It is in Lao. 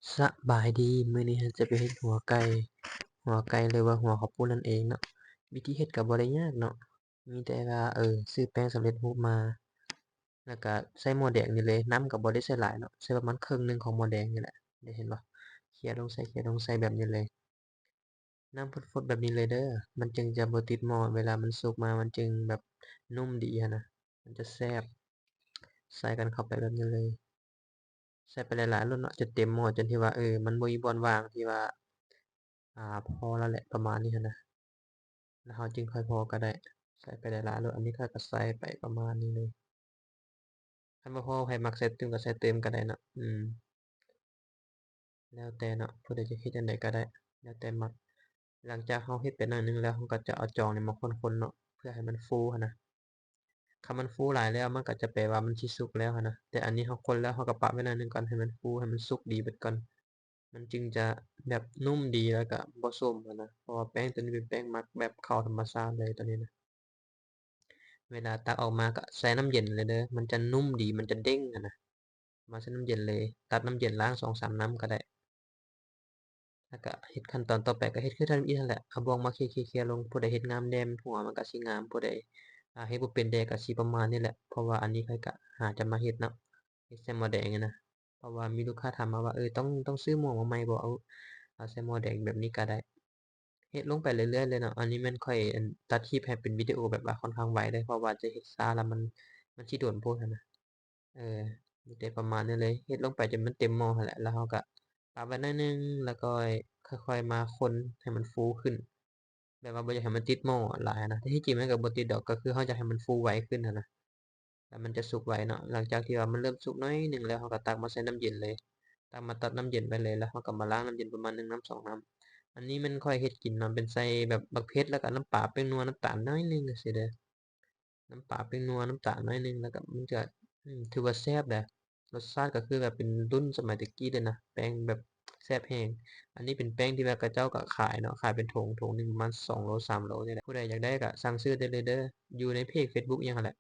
ສະບາຍດີ, ມື້ນີ້ເຮົາຈະໄປເຮັດຫົວໄກ່, ຫົວໄກ່ ຫຼືວ່າຫົວເຂົ້າປຸ້ນນັ້ນເອງເນາະ. ວິທີເຮັດກໍບໍ່ໄດ້ຍາກເນາະ, ມີແຕ່ວ່າ ເອີ ຊື້ແປ້ງສຳເລັດຮູບມາ ແລ້ວກໍໃສ່ໝໍ້ແດງນີ້ເລີຍ. ນ້ຳກໍບໍ່ໄດ້ໃສ່ຫຼາຍເນາະ, ໃສ່ປະມານເຄິ່ງໜຶ່ງຂອງໝໍ້ແດງນີ້ແຫຼະ. ໄດ້ເຫັນບໍ່? ເຄຍລົງໃສ່, ເຄຍລົງໃສ່ແບບນີ້ເລີຍ. ນ້ຳຟົດໆແບບນີ້ເລີຍເດີ, ມັນຈຶ່ງຈະບໍ່ຕິດໝໍ້, ເວລາມັນສຸກມາມັນຈຶ່ງແບບນຸ້ມດີຫັ້ນນະ, ມັນຈະແຊບ. ໃສ່ກັນເຂົ້າໄປແບບນີ້ເລີຍ, ໃສ່ໄປຫຼາຍໆໂລດເນາະ, ຈົນເຕັມໝໍ້, ຈົນທີ່ວ່າ ເອີ ມັນບໍ່ມີບ່ອນວ່າງ, ທີ່ວ່າ ອາ ພໍແລ້ວແຫຼະ, ປະມານນີ້ຫັ້ນນະ. ແລ້ວເຮົາຈຶ່ງຄ່ອຍພໍກໍໄດ້, ໃສ່ໄປຫຼາຍໆໂລດ. ອັນນີ້ຂ້ອຍກໍໃສ່ໄປປະມານນີ້ເລີຍ. ຄັນບໍ່ພໍ ໃຜມັກໃສ່ຕື່ມກໍໃສ່ຕື່ມກໍໄດ້ເນາະ. ອືມ ແລ້ວແຕ່ເນາະ, ຜູ້ໃດຈະເຮັດຈັ່ງໃດກໍໄດ້ ແລ້ວແຕ່ມັກ. ຫຼັງຈາກເຮົາເຮັດໄປໜ້ອຍໜຶ່ງແລ້ວ, ເຮົາກໍຈະເອົາຈອງນີ້ມາຄົນໆເນາະ, ເພື່ອໃຫ້ມັນຟູຫັ້ນນະ. ຄັນມັນຟູຫຼາຍແລ້ວ ມັນກໍຈະແປວ່າມັນຊິສຸກແລ້ວຫັ້ນນະ. ແຕ່ອັນນີ້ເຮົາຄົນແລ້ວ ເຮົາກໍປະໄວ້ໜ້ອຍໜຶ່ງກ່ອນ ໃຫ້ມັນຟູ ໃຫ້ມັນສຸກດີເບິດກ່ອນ. ມັນຈຶ່ງຈະແບບນຸ້ມດີ ແລ້ວກໍບໍ່ສົ້ມຫັ້ນນະ, ເພາະວ່າແປ້ງໂຕນີ້ເປັນແປ້ງໝັກແບບເຂົ້າທຳມະຊາດເລີຍໂຕນີ້ນະ. ເວລາຕັກອອກມາກໍໃສ່ນ້ຳເຢັນເລີຍເດີ, ມັນຈະນຸ້ມດີ ມັນຈະເດ້ງຫັ້ນນະ. ມາໃສ່ນ້ຳເຢັນເລີຍ, ຕັກນ້ຳເຢັນລ້າງສອງສາມນ້ຳກໍໄດ້. ແລ້ວກໍເຮັດຂັ້ນຕອນຕໍ່ໄປ ກໍເຮັດຄືທຳອິດຫັ້ນແຫຼະ, ເອົາບ່ວງມາເຄຍໆໆລົງ. ຜູ້ໃດເຮັດງາມແດ່ ຫົວມັນກໍຊິງາມ, ຜູ້ໃດ ອາ ເຮັດບໍ່ເປັນແດ່ກໍຊິປະມານນີ້ແຫຼະ. ເພາະວ່າອັນນີ້ຂ້ອຍກໍຫາຈະມາເຮັດເນາະ, ເຮັດໃສ່ໝໍ້ແດງນີ້ນະ. ເພາະວ່າມີລູກຄ້າຖາມມາວ່າ ເອີ ຕ້ອງ ຕ້ອງຊື້ໝໍ້ມາໃໝ່ບໍ່? ເອົາ ເອົາໃສ່ໝໍ້ແດງແບບນີ້ກໍໄດ້. ເຮັດລົງໄປເລື້ອຍໆເລີຍເນາະ. ອັນນີ້ແມ່ນຂ້ອຍ ອັນ ຕັດຄລິບໃຫ້ເປັນວິດີໂອແບບວ່າຄ່ອນຂ້າງໄວເລີຍ, ເພາະວ່າຈະເຮັດຊ້າແລ້ວມັນ ມັນຊິດົນໂພດຫັ້ນນະ. ເອີ ມີແຕ່ປະມານນີ້ເລີຍ, ເຮັດລົງໄປຈົນມັນເຕັມໝໍ້ຫັ້ນແຫຼະ, ແລ້ວເຮົາກໍປະໄວ້ໜ້ອຍໜຶ່ງ ແລ້ວກໍຄ່ອຍໆມາຄົນໃຫ້ມັນຟູຂຶ້ນ. ແບບວ່າບໍ່ຢາກໃຫ້ມັນຕິດໝໍ້ຫຼາຍຫັ້ນນະ, ແຕ່ທີ່ຈິງມັນກໍບໍ່ຕິດດອກ, ກໍຄືເຮົາຢາກໃຫ້ມັນຟູໄວຂຶ້ນຫັ້ນນະ. ແລ້ວມັນຈະສຸກໄວເນາະ. ຫຼັງຈາກທີ່ວ່າມັນເລີ່ມສຸກໜ້ອຍໜຶ່ງແລ້ວ ເຮົາກໍຕັກມາໃສ່ນ້ຳເຢັນເລີຍ, ຕັກມາຕັດນ້ຳເຢັນໄວ້ເລີຍ, ແລ້ວເຮົາກໍມາລ້າງນ້ຳເຢັນປະມານໜຶ່ງນ້ຳສອງນ້ຳ. ອັນນີ້ແມ່ນຂ້ອຍເຮັດກິນເນາະ, ເປັນໃສ່ແບບບັກເຜັດ ແລ້ວກໍນ້ຳປາ ແປ້ງນົວ ນ້ຳຕານໜ້ອຍໜຶ່ງຈັ່ງຊີ້ເດີ, ນ້ຳປາ ແປ້ງນົວ ນ້ຳຕານໜ້ອຍໜຶ່ງ, ແລ້ວກໍມັນຈະ ອືມ ຖືວ່າແຊບແຫຼະ. ລົດຊາດກໍຄືແບບເປັນລຸ້ນສະໄໝແຕ່ກີ້ເລີຍນະ, ແປ້ງແບບແຊບແຮງ. ອັນນີ້ເປັນແປ້ງທີ່ແບບເຂົາເຈົ້າກໍຂາຍເນາະ, ຂາຍເປັນຖົງ, ຖົງໜຶ່ງປະມານສອງໂລ ສາມໂລນີ້ແຫຼະ. ຜູ້ໃດຢາກໄດ້ກໍສັ່ງຊື້ໄດ້ເລີຍເດີ, ຢູ່ໃນເພຈເຟສບຸກຫຍັງຫັ້ນແຫຼະ.